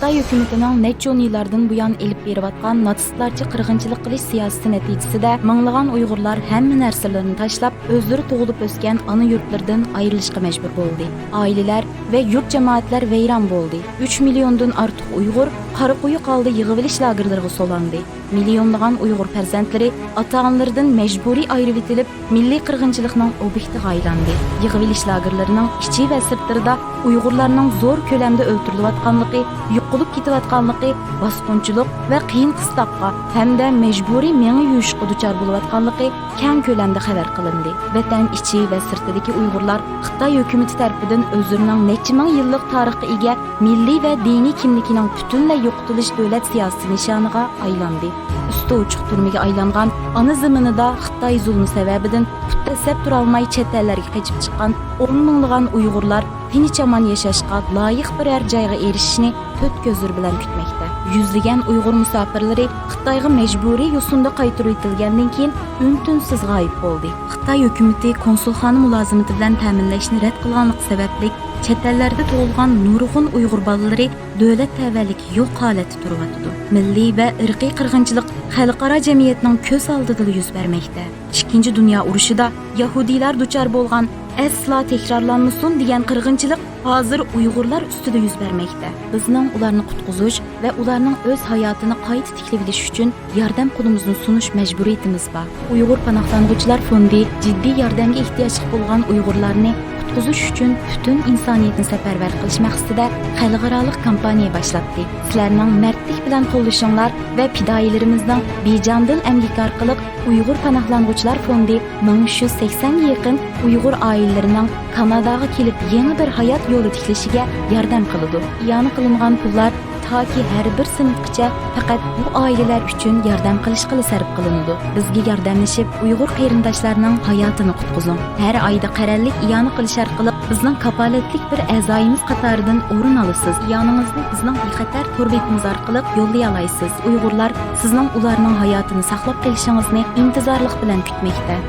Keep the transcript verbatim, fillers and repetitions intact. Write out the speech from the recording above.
خىتاي ھۆكۈمىتىنىڭ نەچچە ئون يىللاردىن بۇيان ئېلىپ بېرىۋاتقان ناتسىستلارچە قىرغىنچىلىق قىلىش سىياسىتى نەتىجىسىدە مىڭلىغان ئۇيغۇرلار ھەممە نەرسىلىرىنى تاشلاپ، ئۆزلىرى تۇغۇلۇپ ئۆسكەن ئانا يۇرتلىرىدىن ئايرىلىشقا مەجبۇر بولدى. ئائىلىلەر ۋە يۇرت جامائەتلەر ۋەيران بولدى. ئۈچ مىليوندىن ئارتۇق ئۇيغۇر قارا قويۇق ھالدا يىغىۋېلىش لاگېرلىرىغا سولاندى. مىليونلىغان ئۇيغۇر پەرزەنتلىرى ئاتا-ئانىلىرىدىن مەجبۇرىي ئايرىۋېتىلىپ، مىللىي قىرغىنچىلىقنىڭ ئوبيېكتىغا ئايلاندى. يىغىۋېلىش لاگېرلىرىنىڭ ئىچى ۋە سىرتلىرىدا ئۇيغۇرلارنىڭ زور كۆلەمدە ئۆلتۈرۈلۈۋاتقانلىقى، يوقىلىپ كېتىۋاتقانلىقى، باسقۇنچىلىق ۋە قىيىن قىستاققا ھەمدە مەجبۇرىي مېڭە يۇيۇشقا دۇچار بولۇۋاتقانلىقى كەڭ كۆلەمدە خەۋەر قىلىندى. ۋەتەن ئىچى ۋە سىرتىدىكى ئۇيغۇرلار خىتاي ھۆكۈمىتى تەرىپىدىن ئۆزلىرىنىڭ نەچچە مىڭ يىللىق تارىخقا ئىگە مىللىي ۋە دىنىي كىملىكىنىڭ پۈتۈنلەي يوقىتىلىش دۆلەت سىياسىتى نىشانىغا ئايلاندى. ئۈستى ئوچۇق تۈرمىگە ئايلانغان ئانا زېمىنىدا خىتاي زۇلمى سەۋەبىدىن پۇت دەسسەپ تۇرالماي چەت ئەللەرگە قېچىپ چىققان ئون مىڭلىغان ئۇيغۇرلار تىنچ-ئامان ياشاشقا لايىق بىرەر جايغا ئېرىشىشنى تۆت كۆزلىرى بىلەن كۈتمەكتە. يۈزلىگەن ئۇيغۇر مۇساپىرلىرى خىتايغا مەجبۇرىي يوسۇندا قايتۇرۇۋېتىلگەندىن كېيىن ئۈن-تىنسىز غايىب بولدى. خىتاي ھۆكۈمىتى كونسۇلخانا مۇلازىمىتى بىلەن تەمىنلەشنى رەت قىلغانلىقى سەۋەبلىك، چەت ئەللەردە تۇغۇلغان نۇرغۇن ئۇيغۇر بالىلىرى دۆلەت تەۋەلىكى يوق ھالەتتە تۇرۇۋاتىدۇ. مىللىي ۋە ئىرقىي قىرغىنچىلىق خەلقئارا جەمئىيەتنىڭ كۆز ئالدىدىلا يۈز بەرمەكتە. ئىككىنچى دۇنيا ئۇرۇشىدا يەھۇدىيلار دۇچار بولغان ئەسلا تەكرارلانمىسۇن دېگەن قىرغىنچىلىق ھازىر ئۇيغۇرلار ئۈستىدە يۈز بەرمەكتە. بىزنىڭ ئۇلارنى قۇتقۇزۇش ۋە ئۇلارنىڭ ئۆز ھاياتىنى قايتا تىكلىۋېلىش ئۈچۈن ياردەم قولىمىزنى سۇنۇش مەجبۇرىيىتىمىز بار. ئۇيغۇر پاناھلانغۇچىلار فوندى جىددىي ياردەمگە ئېھتىياجلىق بولغان ئۇيغۇرلارنى قۇتقۇزۇش ئۈچۈن پۈتۈن ئىنسانىيەتنى سەپەرۋەر قىلىش مەقسىتىدە خەلقئارالىق كامپانىيە باشلاتتى. سىلەرنىڭ مەردلىك بىلەن قوللىشىڭلار ۋە پىدائىيلىرىمىزنىڭ بىجاندىن ئەمگىكى ئارقىلىق ئۇيغۇر پاناھلانغۇچىلار فوندى مىڭ ئۈچ يۈز سەكسەنگە يېقىن ئۇيغۇر ئائىلىلىرىنىڭ كاناداغا كېلىپ يېڭى بىر ھايات يولى تىكلىشىگە ياردەم قىلىدۇ. ئىئانە قىلىنغان پۇللار تاكى ھەر بىر سېنتقىچە پەقەت بۇ ئائىلىلەر ئۈچۈن ياردەم قىلىشقىلا سەرپ قىلىنىدۇ. بىزگە ياردەملىشىپ، ئۇيغۇر قېرىنداشلارنىڭ ھاياتىنى قۇتقۇزۇڭ. ھەر ئايدا قەرەللىك ئىئانە قىلىش ئارقىلىق بىزنىڭ كاپالەتلىك بىر ئەزايىمىز قاتارىدىن ئورۇن ئالىسىز. ئىئانىڭىزنى بىزنىڭ بىخەتەر تور بېتىمىز ئارقىلىق يوللىيالايسىز. ئۇيغۇرلار سىزنىڭ ئۇلارنىڭ ھاياتىنى ساقلاپ قېلىشىڭىزنى ئىنتىزارلىق بىلەن كۈتمەكتە.